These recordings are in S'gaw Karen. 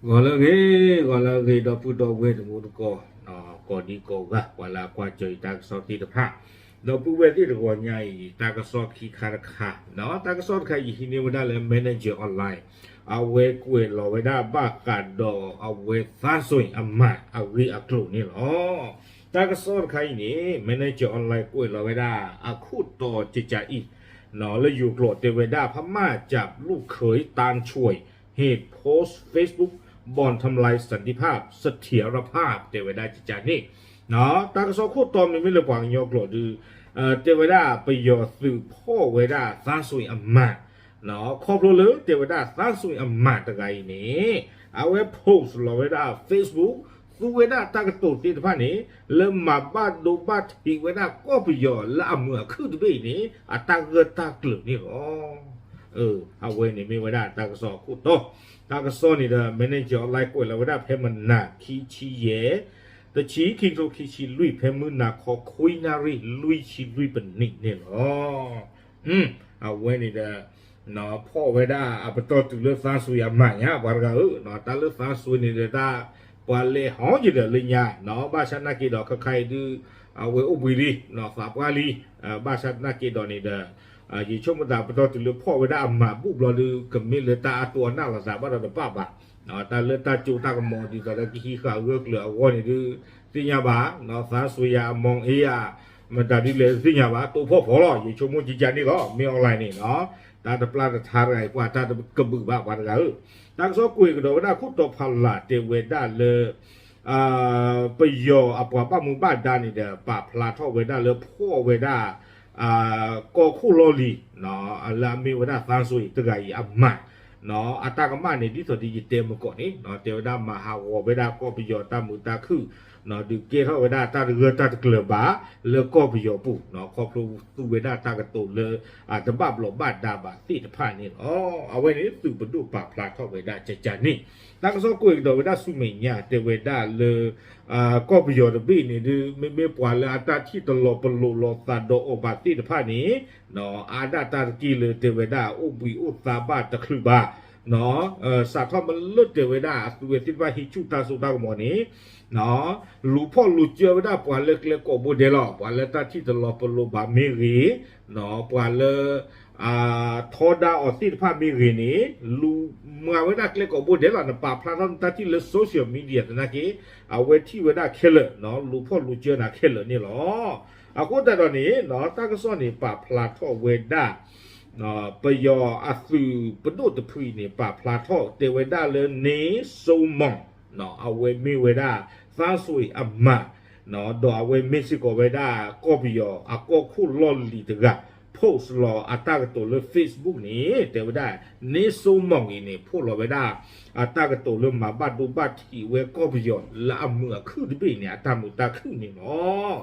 ဂီၤလၢအဂ့ၤ, ဂီၤလၢအဂ့ၤ ဒီပုၢ်ဒီဝဲၢ်တံၤသကိး, ကိးဒံကိးဂၤ ပှၤလၢအကွၢ်စၢၤအံၤတၢ်ကစီၣ်သ့ၣ်တဖၣ်, ဒီပုၢ်ဝဲၢ်သ့ၣ်တဂီၤညါအံၤ တၢ်ကစီၣ်ခံခါတခါ, တၢ်ကစီၣ်တခါအံၤဟံးန့ၢ်ဝဲဒၣ်လၢ Manager Online အဝဲကွဲးလီၤဝဲဒၣ်ဘၣ်ဃးဒီးအဝဲသါစွ့ၤအမၤအဂ့ၢ်အကျိၤန့ၣ်လီၤ. တၢ်ကစီၣ်တခါအံၤန့ၣ် Manager Online ကွဲးလီၤဝဲဒၣ်အခိၣ်တီကကးအံၤ လၢယိၤကျိာ်တဲဝဲဒၣ် พม่าจับลูกเขยตานช่วย เหตุโพสต์ Facebook บ่อนทำลายสันติภาพ เสถียรภาพ တဲဝဲဒၣ်ကကးန့ၣ်, တၢ်ကစီၣ်ခိၣ်တီမ့မ့ၢ်လၢပှၤကညီကျိာ်ဒုး တဲဝဲဒၣ်ပယီၤသုးဖီၣ်ဝဲဒၣ်သါစွ့ၤအမၤ ခီဖျိလၢတဲဝဲဒၣ်သါစွ့ၤအမၤတဂၤအံၤန့ၣ် အဝဲ post လီၤဝဲဒၣ် Facebook သူဝဲဒၣ်တၢ်ကတိၤသ့ၣ်တဖၣ်န့ၣ် လၢမၤဘၣ်ဒိဘၣ်ထံးဝဲဒၣ်ကီၢ်ပယီၤလၢအမုာ်အခုၣ်တဘ့ၣ်အံၤန့ၣ် အတၢ်ဂၢၢ်တၢ်ကျၢၤန့ၣ်လီၤ. အဝဲန့ၣ်မ့ၢ်ဝဲဒၣ်တၢ်ကစီၣ်အခိၣ်တီ, တၢ်ကစီၣ်န့ၣ်ဒီး Manager Online ကွဲးလီၤဝဲဒၣ်ဖဲမုၢ်နၤခံဆံယဲၢ် တဆံခံကထိခံဆံလွံၢ် ဖဲမုၢ်နၤခီခွံနၣ်ရံၣ်လွံၢ်ဆံလွံၢ်ပနံးန့ၣ်လီၤ. အဝဲန့ၣ်ဒီး ဖီၣ်ဝဲဒၣ်အပတီၢ်တုၤလၢသါစွ့ၤအမၤညါ ပှၤတဂၤဧၢ, တၢ်လၢသါစွ့ၤန့ၣ်ဒီးတၢ် ပှၤလဲၤဟီယံၤဒီးလၢညါ, ဘၣ်ဆၣ်နာ်က့ဒီးခဲခါအံၤဒုး အဝဲအိၣ်ဘှံးလံ သးပှၢ်လံ, ဘၣ်ဆၣ်နာ်က့ဒီးန့ၣ်ဒီး ယဆိကမိၣ်သးပတီၢ်တုၤလၢဖီၣ်ဝဲဒၣ်အမၤဘူၣ်ဘျီဒုး ကမ့ၢ်လၢတၢ်အတိၢ်အနၢ်လိာ်သးဘၣ်ဒီးတဘၣ်ဘၣ်, တၢ်လၢတၢ်ကၠိတၢ်ကမီၤဒ်သိးဒီးကဟံးဃာ်ဂၢၢ်ကျၢၤအဂီၢ်န့ၣ်ဒုး သ့ၣ်ညါဘၣ်, သါစွ့ၤယၤအမီၤအ့ယၤ မတၤဒ်လဲၣ်သ့ၣ်ညါဘၣ်, တိဖီၣ်ဖီလီၤ, ယဆိကမိၣ်ကကးန့ၣ်လီၤ, မ့ၢ် online န့ၣ်လီၤ. တၢ်တပျၢ်တထါတဂၤအံၤ ပှၤတၢ်တကဘုးဘၣ်ပှၤတဂၤဧၢ, တၢ်ကစီၣ်ကွဲးကဒီးဝဲဒၣ်ခိၣ်တီဖးလၢ်တဲဝဲဒၣ်လၢ ပယီၤအပှၤဘၣ်မူဘၣ်ဒါန့ၣ်ဒီး ပာ်ဖျါထီၣ်ဝဲဒၣ်လၢဖီၣ်ဝဲဒၣ် ကီၢ်ခိၣ်လီၢ်လံၤ လၢအမ့ၢ်ဝဲဒၣ်သါစွ့ၤတဂၤအံၤအမၤ အတၢ်ကမၣ်န့ၣ် ဒ်သိးဒီးယတဲမုၢ်ကီၢ်န့ၣ် တဲဝဲဒၣ်မၤဟးဂီၤဝဲဒၣ်ကီၢ်ပယီၤတၢ်မုာ်တၢ်ခုၣ် ဒုးကဲထီၣ်ဝဲဒၣ်တၢ်တဂၢၢ်တၢ်တကျၢၤဘၣ် လၢကီၢ်ပယီၤပူၤ ခီဖျိသူဝဲဒၣ်တၢ်ကတိၤလၢ တဘၣ်ဘျီးဘၣ်ဒါဘၣ်သ့ၣ်တဖၣ်န့ၣ်လီၤ. အဝဲန့ၣ်သုးပဒိၣ်ပာ်ဖျါထီၣ်ဝဲဒၣ်ကကးန့ၣ်, တၢ်ကစီၣ်ကွဲးကဒီးဝဲဒၣ်ဆူမဲာ်ညါတဲဝဲဒၣ်လၢ ကီၢ်ပယီၤတဘ့ၣ်န့ၣ်ဒုး မ့မ့ၢ်ပှၤလၢအတၢ်ထံၣ်တလီၤပလိာ်လိာ်သးဒီးအီၤဘၣ်သ့ၣ်တဖၣ်န့ၣ် အါဒၣ်တၢ်တက့ၢ်လၢတဲဝဲဒၣ်အိၣ်ဘှံးအိၣ်သါဘၣ်တချုးဘၣ် စးထီၣ်မ့ၢ်လၢတဲဝဲဒၣ်အသုဝဲသ့ၣ်တဖၣ်ဟံးဆူၣ်တၢ်စိတၢ်ကမီၤန့ၣ် လူၤဖီၣ်လူၤစၢၤဝဲဒၣ်ပှၤလၢကျဲကိးဘိဒဲးလီၤ. ပှၤလၢတၢ်ထံၣ်တလီၤပလိာ်ဘၣ်မ့ၢ်ဂ့ၤ, ပှၤလၢ ထီဒါအီၤသ့ၣ်တဖၣ်မ့ၢ်ဂ့ၤန့ၣ် လူၤမၤဝဲဒၣ်ကျဲကိးဘိဒဲးလီၤ. နပာ်ဖျါထီၣ်နတၢ်ထံၣ်လၢ social media သနာ်က့ အဝဲထံၣ်ဝဲဒၣ်ခဲလၢာ်, လူၤဖီၣ်လူၤစၢၤနၤခဲလၢာ်န့ၣ်လီၤ. အဃိသတးဒီးန့ၣ် တၢ်ကစီၣ်န့ၣ် ပာ်ဖျါထီၣ်ဝဲဒၣ် ပယီၤအသုးပဒိၣ်တဖုအံၤန့ၣ် ပာ်ဖျါထီၣ်တဲဝဲဒၣ်လၢ နေစိုးမွန် အဝဲမ့ၢ်ဝဲဒၣ် သန်းဆွေအမါ ဒီးအဝဲမ့ၢ်စ့ၢ်ကီးဝဲဒၣ် ကီၢ်ပယီၤအကီၢ်ခိၣ်လီၢ်လံၤတဂၤ post လီၤအတၢ်ကတိၤလၢ Facebook န့ၣ် တဲဝဲဒၣ် နေစိုးမွန် အံၤန့ၣ် post လီၤဝဲဒၣ် အတၢ်ကတိၤလၢမၤဘၣ်ဒိဘၣ်ထံးဝဲကီၢ်ပယီၤလၢအမုာ်အခုၣ်တဘ့ၣ်န့ၣ် အတၢ်မုာ်တၢ်ခုၣ်န့ၣ်လီၤ.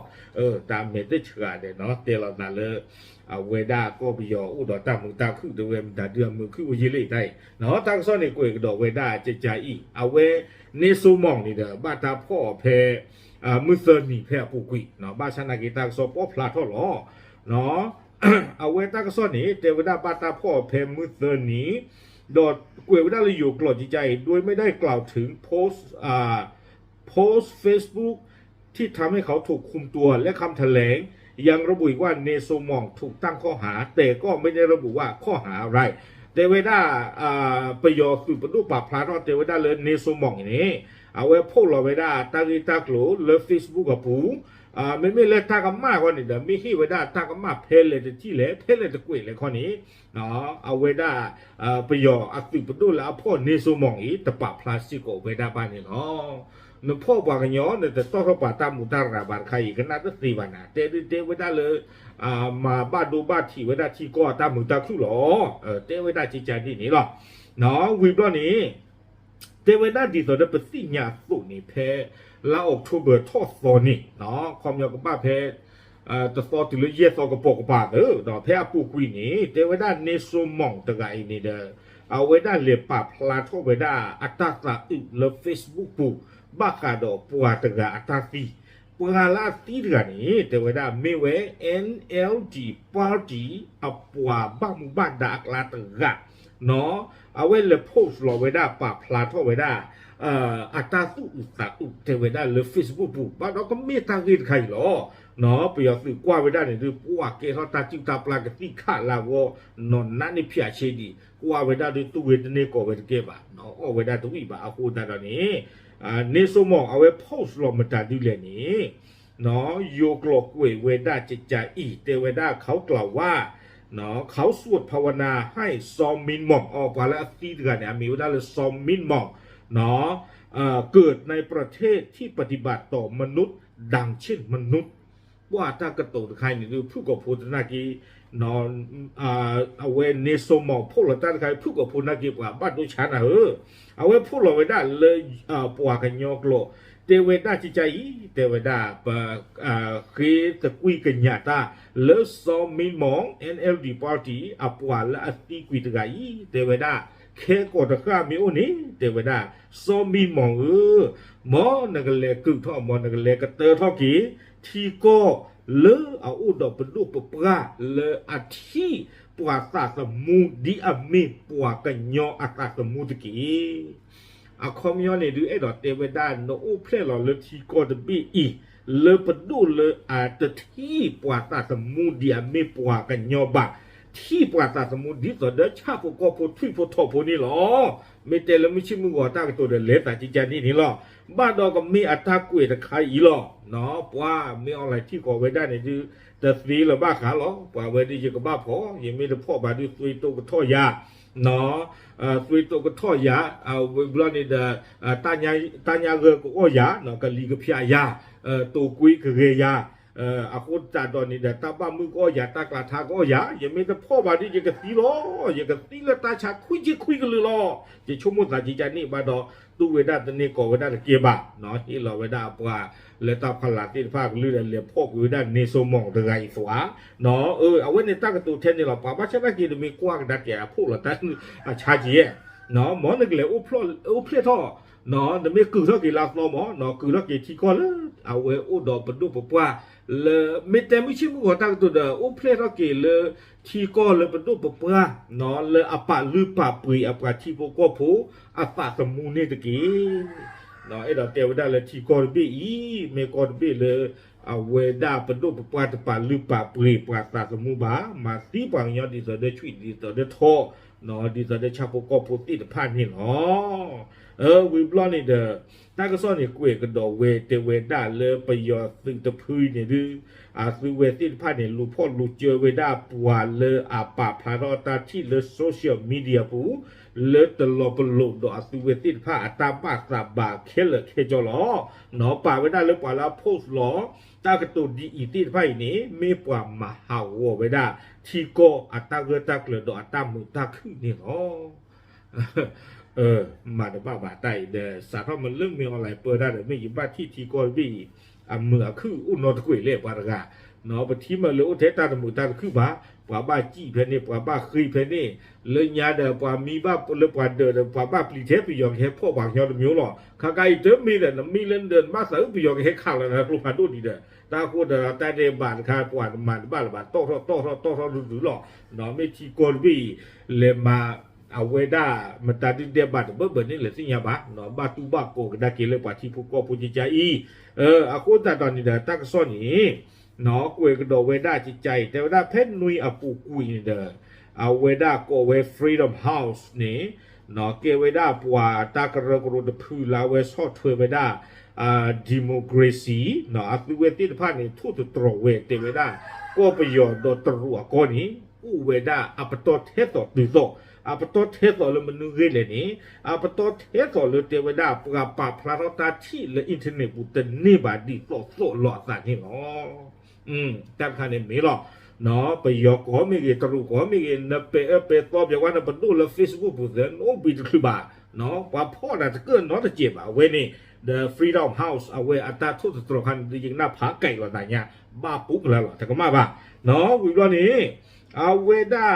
တၢ်မဲာ်တဆှးဒဲးနီၤ တဲလီၤသးလၢ အဝဲဒၣ်ကီၢ်ပယီၤအိၣ်ဒီးတၢ်မုာ်တၢ်ခုၣ် တဲဝဲမတၤဒုးအမုာ်ခုၣ်အိၣ်ယံာ်လံတၢ်အံၤ တၢ်ကစီၣ်န့ၣ် ကွဲးကဒီးဝဲဒၣ်ကကါအံၤ အဝဲ နေစိုးမွန် န့ၣ်ဒီး ဘၣ်တၢ်ဖီၣ်အီၤဖဲ မုၢ်သၢနံၤဖဲအပူၤကွံာ် ဘၣ်ဆၣ်နာ်က့တၢ်ကစီၣ်ပီၣ်ဖျါထီၣ်လီၤ. အဝဲတၢ်ကစီၣ်န့ၣ် တဲဝဲဒၣ်ဘၣ်တၢ်ဖီၣ်အီၤဖဲမုၢ်သၢနံၤ ဒီးကွဲးဝဲဒၣ်လၢယိၤကျိာ်ကကါအံၤ โดยไม่ได้กล่าวถึง post อ่า post Facebook ที่ทำให้เขาถูกคุมตัว และคำแถลงยังระบุอีกว่า နေစိုးမွန် ถูกตั้งข้อหา แต่ก็ไม่ได้ระบุว่าข้อหาอะไร တဲဝဲဒၣ် ပယီၤသုးပဒိၣ်ပာ်ဖျါထီၣ်တဲဝဲဒၣ်လၢ နေစိုးမွန် အံၤန့ၣ် အဝဲ post လီၤဝဲဒၣ်တၢ်ဂ့ၢ်တၢ်ကျိၤလၢ Facebook အပူၤ မ့မ့ၢ်လၢတၢ်ကမၣ်အဂီၢ်န့ၣ်ဒီး မ့ၢ်ဟ့ၣ်ဝဲဒၣ်တၢ်ကမၣ်ဖဲလဲၣ်တထံၣ်လဲၣ် ဖဲလဲၣ်တကွဲးလဲၣ်ခီန့ၣ် အဝဲဒၣ် ပယီၤအသုးပဒိၣ်လၢအဖီၣ် နေစိုးမွန် အံၤ တပာ်ဖျါစ့ၢ်ကီးဝဲဒၣ်ဘၣ်န့ၣ်လီၤ. နဖီၣ်ပှၤကညီ နတတီၢ်ထီၣ်ပှၤတၢ်မူးတၢ်ရၤဘၣ်တခါအံၤ ကနၣ်တသ့ဘၣ်နၤ တဲဒုးတဲဝဲဒၣ်လၢ မၤဘၣ်ဒိဘၣ်ထံးဝဲဒၣ်ထံကီၢ်အတၢ်မုာ်တၢ်ခုၣ်လီၤ. တဲဝဲဒၣ်ကကါဒ်န့ၣ်လီၤ. ဝံၤဘျီန့ၣ် တဲဝဲဒၣ်ဒ်သိးဒီးပသ့ၣ်ညါအသိးန့ၣ် ဖဲလါ October ထီၣ်သီန့ၣ် ခီပညီကဘၣ်ဖဲ တသီတုၤလၢယဲၢ်သီကပိာ်ကပၤသၢ ဒီးဖဲအပူၤကွံာ်န့ၣ် တဲဝဲဒၣ် နေစိုးမွန် တဂၤအံၤန့ၣ်ဒီး အဝဲဒၣ်လဲၤပာ်ဖျါထီၣ်ဝဲဒၣ်အတၢ်သးအုးလၢ Facebook ပူၤ ဘၣ်ဃးဒီးပှၤတဂၤအတၢ်သံ ပှၤလၢအသံတဂၤန့ၣ် တဲဝဲဒၣ်မ့ၢ်ဝဲ NLD party အပှၤဘၣ်မူဘၣ်ဒါအကျါတဂၤ အဝဲလဲၤ post လီၤဝဲဒၣ် ပာ်ဖျါထီၣ်ဝဲဒၣ် အတၢ်သူၣ်အုးသးအုးတဲဝဲဒၣ်လၢ Facebook ပူၤ ဘၣ်ဒီးကမ့ၢ်တၢ်ဂ့ၢ်တခါအံၤလီၤ. ပယီၤသုးကွၢ်ဝဲဒၣ်န့ၣ်ဒုး ပှၤကဲထီၣ်တၢ်စုၣ်တၢ်ပျၢ်ကသံၣ်ခးလၢအဂီၢ် နီၢ်နးန့ၣ်ဖျးဆ့ဒံး ကွၢ်ဝဲဒၣ်ဒုး တူၢ်ဝဲတန့ၢ်ကိးဝဲတကဲဘၣ်, အီၣ်ဝဲဒၣ်တဝံၣ်ဘၣ် အဃိသတးဒီးန့ၣ် န့ၣ်စိမိၣ် အဝဲ post လီၤမတၤဒုလဲၣ်န့ၣ် ယိၤကျိာ်ကွဲးဝဲဒၣ်ကကးအံၤ တဲဝဲဒၣ် เขากล่าวว่า เขาสวดภาวนาให้ ซอมินหม่อง အပှၤလၢအသံတဂၤန့ၣ် အမံၤဝဲဒၣ်လၢ ซอมินหม่อง เกิดในประเทศที่ปฏิบัติต่อมนุษย์ดังเช่นมนุษย์ ပှၤတၢ်ကတိၤတခါအံၤန့ၣ်ဒုး ဖုၣ်ကိာ်ဖိသနာ်က့ အဝဲန့ၣ်စိမိၣ် ဖီၣ်လီၤတၢ်တခါအံၤ ဖုၣ်ကိာ်ဖိသနာ်က့ ပှၤဘၣ်ဒိဆါနၤဧၢ, အဝဲဖီၣ်လီၤဝဲဒၣ်လၢ ပှၤကညီကျိာ် တဲဝဲဒၣ်ကကးအံၤ တဲဝဲဒၣ် ပ ဃ့သကွံာ်ကညးတၢ်လၢ ซอมินหม่อง เอ็นแอลดี party အပှၤလၢအသံကွံာ်တဂၤအံၤ တဲဝဲဒၣ် ခဲကိာ်တဃၣ်မ့ၢ်အိၣ်န့ၣ် တဲဝဲဒၣ် ซอมินหม่อง ဧၢ, မ်နကလဲၤကုာ်ထီၣ် မ်နကလဲၤကတၢၢ်ထီၣ်က့ၤ ထံကီၢ်လၢအအိၣ်ဒီးပဒိၣ်ပပှၢ်လၢအထံၣ် ပှၤသးသမူဒ်အမ့ၢ်ပှၤကညီအသးသမူတက့ၢ်. အခီပညီန့ၣ်ဒုး အဲၣ်ဒိးတဲဝဲဒၣ် နအိၣ်ဖျဲၣ်လီၤလၢထံကီၢ်တဘ့ၣ်အံၤ လၢပဒိၣ်လၢအတထံၣ်ပှၤသးသမူဒ်အမ့ၢ်ပှၤကညီဘၣ်, ထံၣ်ပှၤသးသမူဒ်သိးဒီးဆၣ်ဖိကီၢ်ဖိထွံၣ်ဖိထိးဖိန့ၣ်လီၤ. မ့ၢ်တဲလၢမုၢ်ဆ့ၣ်မုၢ်ဂီၤတၢ်ကတိၤဒီးလဲၤသးကကးန့ၣ်န့ၣ်လီၤ. ဘၣ်ဒီးကမ့ၢ်အတၢ်ကွဲးတခါအံၤလီၤ. ပှၤမ့ၢ် online ထံၣ်ဃီၤဝဲဒၣ်န့ၣ်ဒုး တသ့လၢၤဘၣ်ဃးလီၤ. ပှၤဝဲဒၣ်ယကဘၣ်ဖီၣ် ယမ့ၢ်တဖီၣ်ဘၣ်ဒုး သွ့တိကထီၣ်ယၤ သွ့တိကထီၣ်ယၤ ဝံၤဘျီန့ၣ်ဒီး တၢ်ညါဂၢၢ်ကအီၣ်ယၤ ကလံၤကဖျးယၤ တိာ်ကွံကဂဲၤယၤ အဃိသတးဒီးန့ၣ်ဒီး တၢ်ဘၣ်မုၢ်ကအီၣ်ယၤ တၢ်ကျးထါကအီၣ်ယၤ ယမ့ၢ်တဖီၣ်ဘၣ်ဒုး ယကသံလီၤ. ယကသံလၢတၢ်ဆါခွံဆံခွံကလုာ်လီၤ. ယဆိကမိၣ်သးကကးန့ၣ်ဘၣ်ဒီး တူၢ်ဝဲဒၣ်တန့ၢ်ကိးဝဲဒၣ်တကဲဘၣ် ဟ့ၣ်လီၤဝဲဒၣ်အပှၤလၢတၢ်ဖီလာ်သ့ၣ်တဖၣ်အကလုၢ်ဒီး လဲၤဖီၣ်ကွံာ်ဝဲဒၣ်န့ၣ်စိမိၣ်တဂၤအံၤသး အဝဲန့ၣ်တၢ်ကတိၤထဲန့ၣ်လီၤ. ပှၤဘၣ်ဆၣ်သနာ်က့ နမ့ၢ်ကွၢ်ကဒါက့ၤအဖီၣ်လီၤတၢ်အဆါက့ၤ မ်နကလဲၤအိၣ်ဖျဲၣ်ထီၣ် နမ့ၢ်ကုာ်ထီၣ်က့ၤလၢအသီမး ကုာ်ထီၣ်က့ၤထံကီၢ်လၢ အဝဲအိၣ်ဒီးပဒိၣ်ပပှၢ် လၢမ့ၢ်တဲမုၢ်ဆ့ၣ်မုၢ်ဂီၤတၢ်ကတိၤဒီး အိၣ်ဖျဲၣ်ထီၣ်က့ၤလၢထံကီၢ်လၢပဒိၣ်ပပှၢ် လၢအပာ်လုၢ်ပာ်ပှ့ၤအပှၤထံဖိကီၢ်ဖိအသးသမူန့ၣ်တက့ၢ်. အဲၣ်ဒိးတဲဝဲဒၣ်လၢထံကီၢ်တဘ့ၣ်အံၤ မ့ၢ်ကီၢ်တဘ့ၣ်လၢ အဝဲဒၣ်ပဒိၣ်ပပှၢ်တပာ်လုၢ်ပာ်ပှ့ၤပှၤသးသမူဘၣ်, မၤသံပှၤကညီဒ်သိးဒီးဆွံၣ်ဒ်သိးဒီးထီၣ် ဒ်သိးဒီးဆၣ်ဖိကီၢ်ဖိသ့ၣ်တဖၣ်န့ၣ်လီၤ. ဝံၤဘျီန့ၣ်ဒီး တၢ်ကစီၣ်န့ၣ်ကွဲးကဒီးဝဲတဲဝဲဒၣ်လၢပယီၤသုးတဖုန့ၣ်ဒုး အသုဝဲသ့ၣ်တဖၣ်န့ၣ် လူၤဖီၣ်လူၤစၢၤဝဲဒၣ်ပှၤလၢအပာ်ဖျါထီၣ်တၢ်ထံၣ်လၢ social media ပူၤ လၢတလီၤပလိာ်ဒီးအသုဝဲသ့ၣ်တဖၣ်အတၢ်ဘၣ်သးဘၣ်ခဲလၢာ်ခဲဆ့လီၤ. ပာ်ဝဲဒၣ်လၢပှၤလၢအ post လီၤ တၢ်ကတိၤဒ်အံၤသ့ၣ်တဖၣ်အံၤန့ၣ် မ့ၢ်ပှၤမၤဟးဂီၤဝဲဒၣ် ထံကီၢ်အတၢ်ဂၢၢ်တၢ်ကျၢၤဒီးအတၢ်မုာ်တၢ်ခုၣ်န့ၣ်လီၤ. မၤတဘၣ်ဘၣ်တၢ်အံၤဒီး စးထီၣ်မ့ၢ်လၢမ့ၢ် online ပၢတၢ်ဒီး မ့ၢ်ယဘၣ်ထံၣ်ထံကီၢ်တဘ့ၣ်အံၤ အမုာ်အခုၣ်အိၣ်နီတကွဲးလဲၣ်ပှၤတဂၤ, ပထံၣ်မ့ၢ်လၢအိၣ်ထဲတၢ်တမုာ်တၢ်တခုၣ်ဘၣ်, ပှၤဘၣ်စံၣ်ဖဲန့ၣ် ပှၤဘၣ်ဃ့ဖဲန့ၣ်, လၢညါဒီးပှၤမံဘၣ်လၢပှၤဒၢးဒီး ပှၤဘၣ်ပျံၤထဲပယီၤကဟဲဖီၣ်ပှၤကညီတမံၤလီၤ. ခါခါအံၤတမ့ၢ်ဒီး နမံလၢနဒၢးနဘၣ်သးအုးပယီၤကဟဲခးလီၤနၤကျိဖးဒိၣ်ဒံးဒီး တၢ်ဃိဒီးတၢ်ဒဲးဘးတခါ ပှၤမၤတဘၣ်လၢၤဘၣ် တီၣ်ထီၣ်တီၣ်ထီၣ်တီၣ်ထီၣ်ဒုးဒုးလီၤ. မ့ၢ်ထံကီၢ်တဘ့ၣ်အံၤ လဲၤမၤ အဝဲဒၣ်မတၤဒုးဒဲးဘးတဘၢဘၢန့ၣ်လဲၣ်သ့ၣ်ညါဘၣ်, ဘၣ်တူၢ်ဘၣ်ကီၤကဒါက့ၤလၢပှၤထံဖိကီၢ်ဖိကကါအံၤ, အဃိသတးဒီးန့ၣ်ဒီးတၢ်ကစီၣ်န့ၣ် ကွဲးကဒီးဝဲဒၣ်ကကါအံၤ တဲဝဲဒၣ်ဖဲနွံအပူၤကွံာ်န့ၣ်ဒီး အဝဲဒၣ်ကိးဝဲ Freedom House န့ၣ် ကဲဝဲဒၣ်ပှၤတၢ်ကရၢကရိတဖုလၢအဝဲဆီၣ်ထွဲဝဲဒၣ် democracy အသုဝဲသ့ၣ်တဖၣ်န့ၣ် ထိၣ်သတြီၤဝဲတဲဝဲဒၣ် ကီၢ်ပယီၤဒီးတရူးအကီၢ်န့ၣ် အိၣ်ဝဲဒၣ်အပတီၢ်ထဲသိးတုၤသိး, အပတီၢ်ထဲသိးလၢမနုၤဂ့ၢ်လဲၣ်န့ၣ် အပတီၢ်ထဲသိးလၢတဲဝဲဒၣ် ပှၤပာ်ဖျါထီၣ်တၢ်ထံၣ်လၢ internet ပူၤတန့ၢ်ဘၣ်ဒ်သိးသိးလိာ်အသးန့ၣ်လီၤ. တၢ်တခါန့ၣ်မ့ၢ်လီၤ. ပယီၤကီၢ်မ့ၢ်ဂ့ၤ တရူးကီၢ်မ့ၢ်ဂ့ၤ နပဲာ်အၢပဲာ်သီပၠးဝဲနပဒိၣ်လၢ Facebook ပူၤသ့ နအိၣ်ဘှံးတချုးဘၣ်, ပှၤဖီၣ်နၤတကၢၢ်နီတစဲးဘၣ်. အဝဲန့ၣ် ဒီး Freedom House အဝဲအတၢ်ထိၣ်သတြီၤခါန့ၣ် ယကနၣ်ဖးကဲးလီၤသးညါ ဘၣ်ပူၤကလါလီၤ တကမၣ်ဘၣ်. ဝံၤဘျီန့ၣ် အဝဲဒၣ်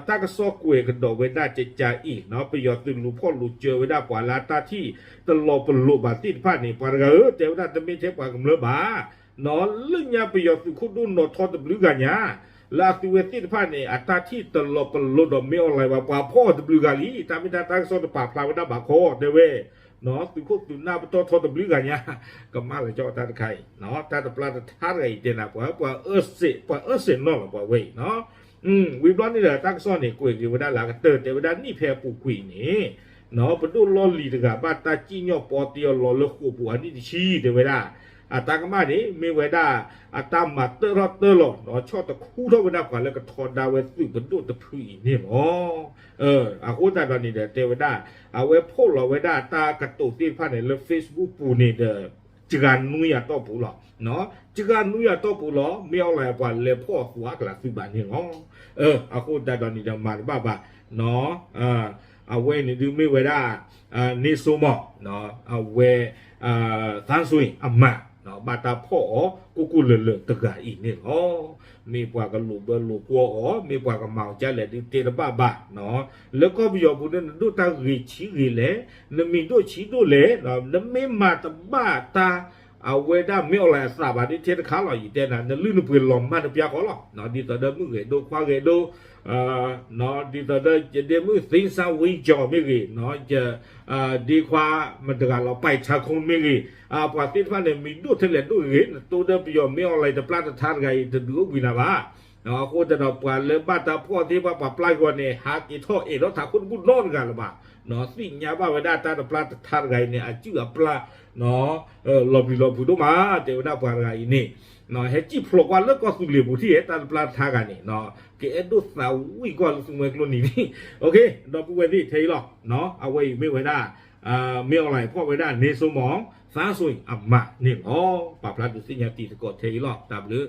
တၢ်ကစီၣ်ကွဲးကဒီးဝဲဒၣ်ကကါအံၤ ပယီၤသုးလူၤဖီၣ်လူၤစၢၤဝဲဒၣ်ပှၤလၢအတၢ်ထံၣ်တလီၤပလိာ်ဘၣ်သ့ၣ်တဖၣ်န့ၣ် ပှၤတဂၤဧၢ တဲဝဲဒၣ်တမ့ၢ်ထဲပှၤကမျၢၢ်ဘၣ် လၢညါပယီၤသုးခိၣ်ဒိၣ်နီၢ်ထီတဘျုးဂၤညါ လၢအသုဝဲသ့ၣ်တဖၣ်န့ၣ် အတၢ်ထံၣ်တလီၤပလိာ်ဒီးမ့ၢ် online ဘၣ် ပှၤဖီၣ်အီၤတဘျုးဂၤလံ. တၢ်မ့ၢ်တၢ်တၢ်ကစီၣ်တပာ်ဖျါဝဲဒၣ်ဘၣ်ခီ တဲဝဲ သုးခိၣ်သုးနၢ်ပတီၢ်ထီတဘျုးဂၤညါ ကမၣ်လၢကၠီတၢ်တခါအံၤ တၢ်တပျၢ်တထါတဂၤအံၤတဲနၤ ပှၤ ပှၤအၢစ့း ပှၤအၢစ့းနီၢ်လီၤပှၤဝဲအံၤနီၤ. ဝံၤဘျီန့ၣ်ဒီး တၢ်ကစီၣ်န့ၣ် ကွဲးက့ၤဝဲဒၣ်လၢအကတၢၢ် တဲဝဲဒၣ်နံၣ်ဖဲအပူၤကွံာ်န့ၣ် ပဒိၣ်လီၢ်လံၤတဂၤ ဘၣ်တၢ်စံၣ်ညီၣ်ပီတ့အီၤလီၤလၢဃိာ်ပူၤအနံၣ်တဆံ တဲဝဲဒၣ် အတၢ်ကမၣ်န့ၣ် မ့ၢ်ဝဲဒၣ် အတၢ်မၤတၢၢ်ထီၣ်တၢၢ်လီၤ ဆီၣ်တခူထီၣ်ဝဲဒၣ်ပှၤလၢကထီဒါဝဲသုးပဒိၣ်တဖုအံၤန့ၣ်လီၤ. အဃိသတးဒီးန့ၣ်ဒီး တဲဝဲဒၣ် အဝဲဖီၣ်လီၤဝဲဒၣ်တၢ်ကတိၤသ့ၣ်တဖၣ်န့ၣ် လၢ Facebook ပူၤန့ၣ်ဒီး စှၤနွံယၤတီၢ်ပူၤလီၤ. စှၤနွံယၤတီၢ်ပူၤလီၤ မ့ၢ်အီၤလၢပှၤလဲၤဖီၣ်အီၤသူအါကလၤသုးဘၣ်န့ၣ်လီၤ. အဃိသတးဒီးန့ၣ်ဒီး မၤတဘၣ်ဘၣ် အဝဲန့ၣ်ဒုးမ့ၢ်ဝဲဒၣ် န့ၢ်စိမီၤ အဝဲ သန်းစွ့အမါ ဘၣ်တၢ်ဖီၣ်အီၤ ကိၢ်ကိၢ်လၢၤလၢၤတဂၤအံၤန့ၣ်လီၤ. မ့ၢ်ပှၤကလိာ်ဘၢလိာ်ကွီၢ်အီၤ မ့ၢ်ပှၤကမၤအီၤဒ်လဲၣ်ဒုးတဲတဘၣ်ဘၣ် လၢကီၢ်ပယီၤပူၤန့ၣ် နဒိၣ်တၢ်ဂ့ၤဆံးဂ့ၤလဲၣ် နမံၤဒိၣ်ဆံးဒိၣ်လဲၣ် နမ့ၢ်မၤတဘၣ်တၢ် အဝဲဒၣ်မ့ၢ်အီၤလၢအသးဘၣ်ဒ်ထဲတခါလီၤ ယတဲနၤ နလုၢ်နပှ့ၤလီၤမၢ်တပျၢ်ဃီလီၤ. ဒ်သိးဒီးမုၣ်ဂဲၤဒိခွါဂဲၤဒိ ဒ်သိးဒီးယဒ့မုၣ်သ့စၢ်ဝံကၠီၤမ့ၢ်ဂ့ၤ ဒ့ခွါမတဂၤလီၤ ပာ်ထးခိၣ်မ့ၢ်ဂ့ၤ ပှၤသ့ၣ်တဖၣ်န့ၣ် မံၤဒိၣ်ထဲလဲၣ်ဒိၣ်ဂ့ၤ နတိၢ်ဒီးပယီၤမ့ၢ်အီၤလၢတပျၢ်တထါတဂၤအံၤ တဒုးအိၣ်ဘှံးနၤဘၣ်. အဃိသတးဒီး ပှၤလၢဘၣ်တၢ်ဖီၣ်သ့ၣ်တဖၣ် ပှၤပျၢ်ယွၤန့ၣ် ဟးက့ၤထီၣ်အဲၣ်ဒိးထးခိၣ်တဘူၣ်နီတဂၤလၢၤဘၣ်. သ့ၣ်ညါဘၣ်ဝဲဒၣ်တၢ်တပျၢ်တထါတဂၤအံၤန့ၣ် အစုၣ်အပျၢ် လီၤပျံၤလီၤဖုးဒိၣ်မး တဲဝဲဒၣ်ပှၤတဂၤအံၤန့ၣ် ဟဲစံၣ်ဖျိးကွၢ်လၢကီၢ်သူလ့ၤပူၤထံၣ် တၢ်တပျၢ်တထါတဂၤန့ၣ် ကအဲၣ်ဒိးသးဝံၣ်ကွၢ်လၢသူမှဲကျိနံၤန့ၣ် ဒီပုၢ်ဝဲၢ်သ့ၣ်ထဲအံၤလီၤ. အဝဲအံၤမ့ၢ်ဝဲဒၣ် မ့ၢ်အီၤလၢဖီၣ်ဝဲဒၣ်န့ၢ်စိမီၤ သန်းစွ့အမါန့ၣ်လီၤ. ပာ်ဖျါဒုးသ့ၣ်ညါတံၤသကိးထဲအံၤလီၤ. တၢ်ဘျုး